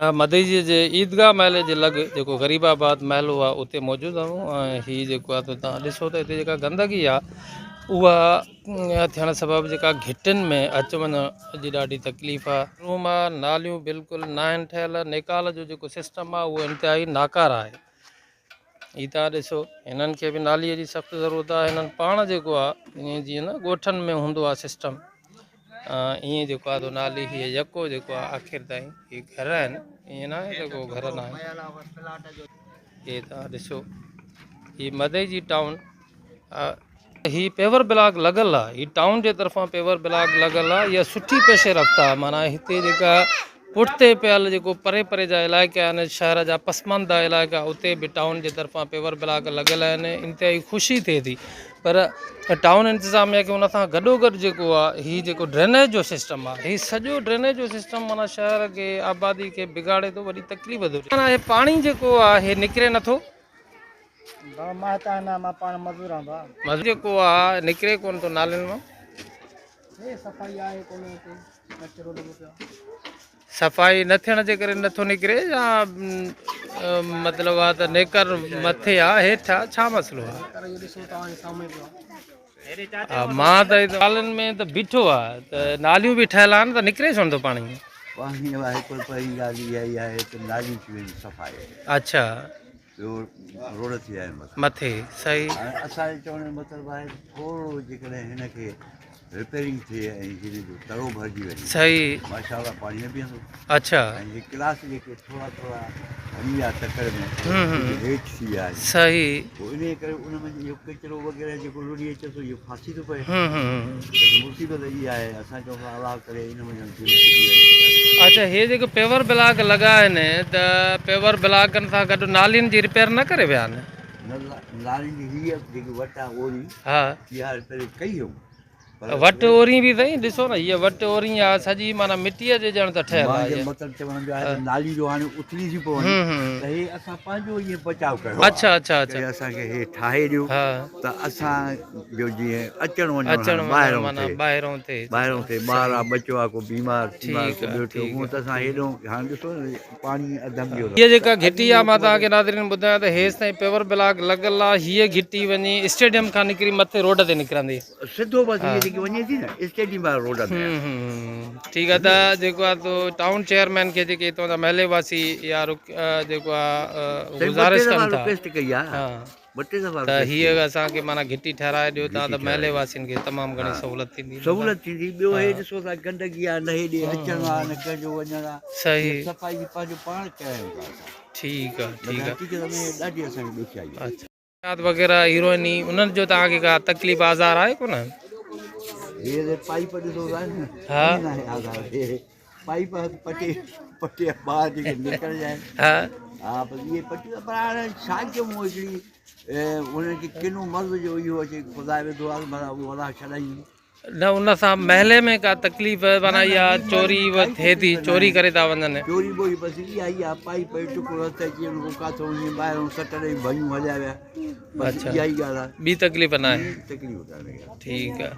مدئجي جي عيدگاهه محلي جي لڳ جيڪو غريب آباد محلو آهي اتي موجود آهيون ۽ هي جيڪو آهي تان ڏسو ته هتي جيڪا گندگي آهي اها ٿيڻ سبب جيڪا گهٽين ۾ اچ وڃ جي ڏاڍي تڪليف آهي روم آهي ناليون بلڪل ناهن ٺهيل نيڪال جو جيڪو سسٽم آهي اهو انتهائي ناڪاره آهي هي تان ڏسو هنن کي به نالي جي سخت ضرورت آهي هنن پاڻ جيڪو آهي ائين جيئن نه ڳوٺن ۾ هوندو آهي سسٽم ائين جيڪو آهي نالي هي يڪو جيڪو آهي آخر تائين هي گهر آهن ائين نه آهي ته ڪو گهر نه آهن هي تان ڏسو هي مدئي جي ٽائون هي پيور بلاڪ لڳل آ هي ٽائون جي طرفان پيور بلاڪ لڳل آ اها سٺي پيش رفت آ معنيٰ هتي جيڪا پٺتي پيل جيڪو پري پري جا علائقا آهن شهر جا پسمانده علائقا اتي به ٽائون جي طرفان پيور بلاڪ لڳل آهن انتهائي خوشي ٿئي ٿي پر ٽائون انتظاميا کي ان سان گڏو گڏ جيڪو آ هي جيڪو ڊرينيج جو سسٽم آ هي سڄو ڊرينيج جو سسٽم معنيٰ شهر کي آبادي کي بگاڙي ٿو وڏي تڪليف ٿو ڏئي معنيٰ هي پاڻي جيڪو آ هي نڪري نٿو ڀاء مان هتان نه مان پاڻ مزور آهيان ڀاء. مزور جيڪو آ نڪري ڪونه ٿو نالين مان. هي صفائي آهي ڪونه هتي ڪچرو لڳو پيو آ. صفائي نه ٿيڻ جي ڪري نٿو نڪري يا مطلب آ ته نيڪر مٿي آ هيٺ آ ڇا مسئلو آ. نيڪر اهو ڏسو توهان جي سامهون پيو آ. ها مان ته نالين ۾ ته بيٺو آ ته ناليون به ٺهيل آهن ته نڪري ڇو نٿو پاڻي. پاڻي آهي پر پهرين ڳالهه اها ئي آهي ته ناليون ٿي ويون صفائي. اڇا. ٻيو روڊ ٿي ويا آهن مٿان. مٿي صحيح. هاڻي اسان جي چوڻ جو مطلب آهي ته ٿورو جيڪڏهن هن کي رپيئرنگ ٿئي ۽ هن جو تڙو ڀرجي وڃي صحيح. ماشاء الله پاڻي نه بيهندو. اڇا. ۽ هي ڪلاس جيڪي ٿورا ٿورا ڀڃي ويا تڪڙ ۾ ڪجهه هيٺ ٿي ويا آهن. صحيح. پوء انهيء ڪري ان ۾ اهو ڪچرو وغيره جيڪو لڙي اچي ٿو اهو ڦاسي ٿو پئي. ته مصيبت اها آهي اسان چئون ٿا الله ڪري ان منجهان جند ڇٽي وڃي. اڇا هي جيڪي پيور بلاڪ لڳا آهن ته پيور بلاڪن سان گڏ نالين جي رپيئر نه ڪري ويا آهن. نه نالين جي هي جيڪي وٽ آهي اوري ها اها رپيئر ڪئي هئم. وٽ اورين به سائين ڏسو نه هيء وٽ اورين آ سڄي معنيٰ مٽيء جي ڄڻ ته ٺهيل آ. منهنجو مطلب چوڻ جو آهي ته نالي جو هاڻي اٿلي ٿي پون ته هي اسان پنهنجو ائين بچاء ڪيو آ. اڇا اڇا اڇا. ڪي اسان کي هي ٺاهي ڏيو ته اسان جو جيئن اچڻ وڃڻ اچڻ هاڻي وڃڻ ٻاهرون معنيٰ ٿئي ٻاهرون ٿئي. ٻاهرون ٿئي ٻار آ ٻچو آ ڪو بيمار سيمار ڪو ٻيو ٽيو هونء ته اسان هيڏو هاڻي ڏسو نه پاڻي اڌم ويو. هيء جيڪا گهٽي آ مان توهان کي ناظرين ٻڌايان ته هيستائين پيور بلاڪ لڳل آ هيء گهٽي وڃي اسٽيڊيم کان نڪري مٿي روڊ تي نڪرندي. سڌو بس هيء جيڪي وڃي ٿي نه اسٽيڊيم واري روڊ ۾. ٺيڪ آ ته جيڪو آ تو ٽائون چيئرمين کي جيڪي هتان جا محلي واسي يا جيڪو آ گذارش ڪن ٿا رڪويسٽ ڪئي آ ته هيء اسان کي معنيٰ گهٽي ٺهرائي ڏيو تان ته محلي واسين کي تمام گهڻي سهولت ٿيندي سهولت ٿيندي ٻيو هي ڏسو ٿا گندگي آ نه هيڏي اچڻ آ نه ڪنهن جو وڃڻ آ صحيح صفائي پنهنجو پاڻ ڪرايون ٿا اسان ٺيڪ آ ٺيڪ آ حقيقت ۾ ڏاڍي اسان کي ڏکيائي آ. منشيات وغيره هيروئني انهن جو توهان کي ڪا تڪليف آزار آهي ڪونه؟ هي ته پائيپ ڏسو ٿا نه ها ناهي آزار هي پائيپ هٿ پٽي پٽي ٻاهر جيڪي نڪر جائن ها ها بس اهي پٽي پر هاڻي ڇا ڪيون هڪڙي انهن کي ڪنو مرض جو اهو اچي خدا وڌو آهي معنيٰ اهو الله ڇڏائي نه ان سان محلي ۾ ڪا تڪليف معنيٰ اها چوري ٿئي ٿي چوري ڪري ٿا وڃن. چوري ٻوري بس اها ئي آ پائي پئي ٽڪرو هٿ اچي وڃي ڪو ڪاٿو وڃي ٻاهرون سٽ ڏئي ڀڃون هليا ويا بس اها ئي ڳالهه آ ٻي تڪليف ناهي تڪليف ڪانهي ٺيڪ آ.